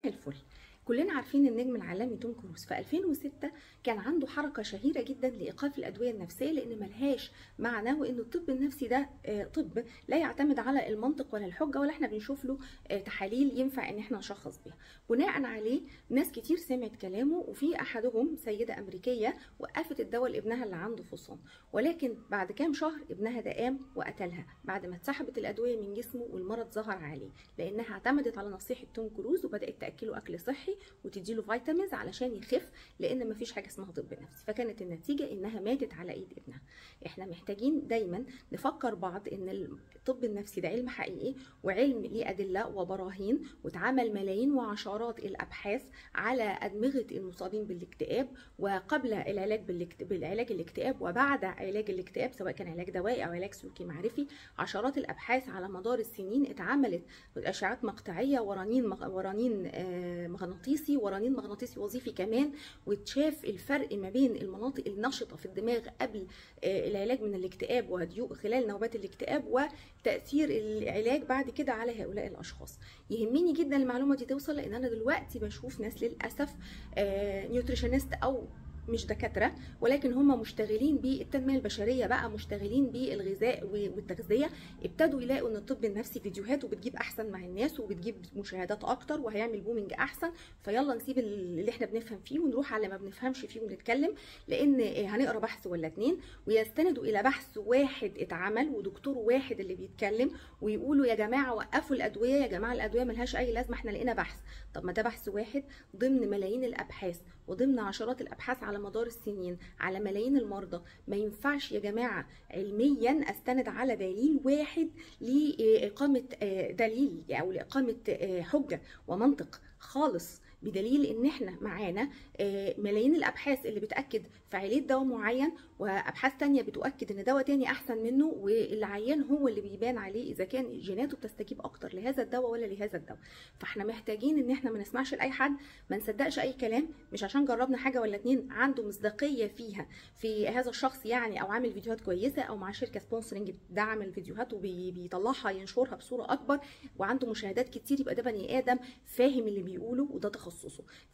الفل. كلنا عارفين النجم العالمي توم كروز في 2006 كان عنده حركة شهيرة جدا لإيقاف الأدوية النفسية لأن ملهاش معنى، وإن الطب النفسي ده طب لا يعتمد على المنطق ولا الحجة، ولا احنا بنشوف له تحاليل ينفع إن احنا نشخص بيها. بناء عليه ناس كتير سمعت كلامه، وفي أحدهم سيدة أمريكية وقفت الدواء لابنها اللي عنده فصام، ولكن بعد كام شهر ابنها ده قام وقتلها بعد ما اتسحبت الأدوية من جسمه والمرض ظهر عليه، لأنها اعتمدت على نصيحة توم كروز وبدأت تأكله أكل صحي وتديله vitamins علشان يخف، لان مفيش حاجة اسمها طب نفسي. فكانت النتيجة انها ماتت على ايد ابنها. احنا محتاجين دايما نفكر بعض ان الطب النفسي ده علم حقيقي وعلم ليه ادلة وبراهين، واتعمل ملايين وعشرات الابحاث على ادمغه المصابين بالاكتئاب، وقبل العلاج بالعلاج الاكتئاب وبعد علاج الاكتئاب، سواء كان علاج دوائي او علاج سلوكي معرفي. عشرات الابحاث على مدار السنين اتعملت، اشعات مقطعيه ورنين مغناطيسي ورنين مغناطيسي وظيفي كمان، واتشاف الفرق ما بين المناطق النشطه في الدماغ قبل العلاج من الاكتئاب وهدوء خلال نوبات الاكتئاب، وتاثير العلاج بعد كده على هؤلاء الاشخاص. يهمني جدا المعلومة دي توصل، لان انا دلوقتي بشوف ناس للاسف nutritionist او مش دكاترة، ولكن هم مشتغلين بالتنميه البشرية بقى، مشتغلين بالغذاء والتغذيه، ابتدوا يلاقوا ان الطب النفسي فيديوهاته بتجيب احسن مع الناس وبتجيب مشاهدات اكتر وهيعمل booming احسن، فيلا نسيب اللي احنا بنفهم فيه ونروح على ما بنفهمش فيه ونتكلم، لان هنقرا بحث ولا اتنين ويستندوا الى بحث واحد اتعمل ودكتور واحد اللي بيتكلم ويقولوا يا جماعة وقفوا الادوية، يا جماعة الادوية ملهاش اي لازمه، احنا لقينا بحث. طب ما ده بحث واحد ضمن ملايين الابحاث وضمن عشرات الابحاث على مدار السنين على ملايين المرضى. ما ينفعش يا جماعة علميا استند على دليل واحد لإقامة دليل او لإقامة حجة ومنطق خالص، بدليل ان احنا معانا ملايين الابحاث اللي بتاكد فعالية دواء معين، وابحاث تانية بتؤكد ان دواء تاني احسن منه، والعيان هو اللي بيبان عليه اذا كان جيناته بتستجيب اكتر لهذا الدواء ولا لهذا الدواء. فاحنا محتاجين ان احنا ما نسمعش لاي حد، ما نصدقش اي كلام، مش عشان جربنا حاجة ولا اتنين عنده مصداقية فيها في هذا الشخص يعني، او عامل فيديوهات كويسة، او مع شركة sponsoring بتدعم الفيديوهات وبيطلعها ينشرها بصورة اكبر وعنده مشاهدات كتير، يبقى ده بني ادم فاهم اللي بيقوله وده تخصصه.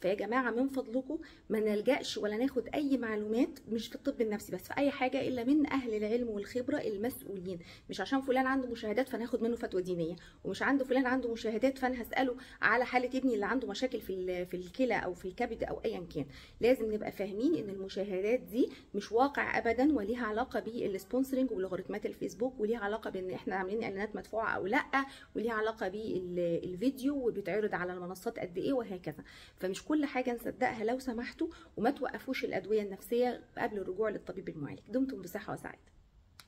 فيا جماعة من فضلكم ما نلجاش ولا ناخد اي معلومات، مش في الطب النفسي بس، في اي حاجة، الا من اهل العلم والخبرة المسؤولين. مش عشان فلان عنده مشاهدات فناخد منه فتوى دينية، ومش عنده فلان عنده مشاهدات فانا هساله على حاله ابني اللي عنده مشاكل في الكلى او في الكبد او ايا كان. لازم نبقى فاهمين ان المشاهدات دي مش واقع ابدا، وليها علاقة بال sponsoring ولوغاريتمات الفيسبوك، وليها علاقة بان احنا عاملين اعلانات مدفوعة او لا، وليها علاقة بالفيديو وبيتعرض على المنصات قد ايه وهكذا. فمش كل حاجة نصدقها لو سمحتوا، وما توقفوش الادوية النفسية قبل الرجوع للطبيب المعالج. دمتم بصحة وسعادة.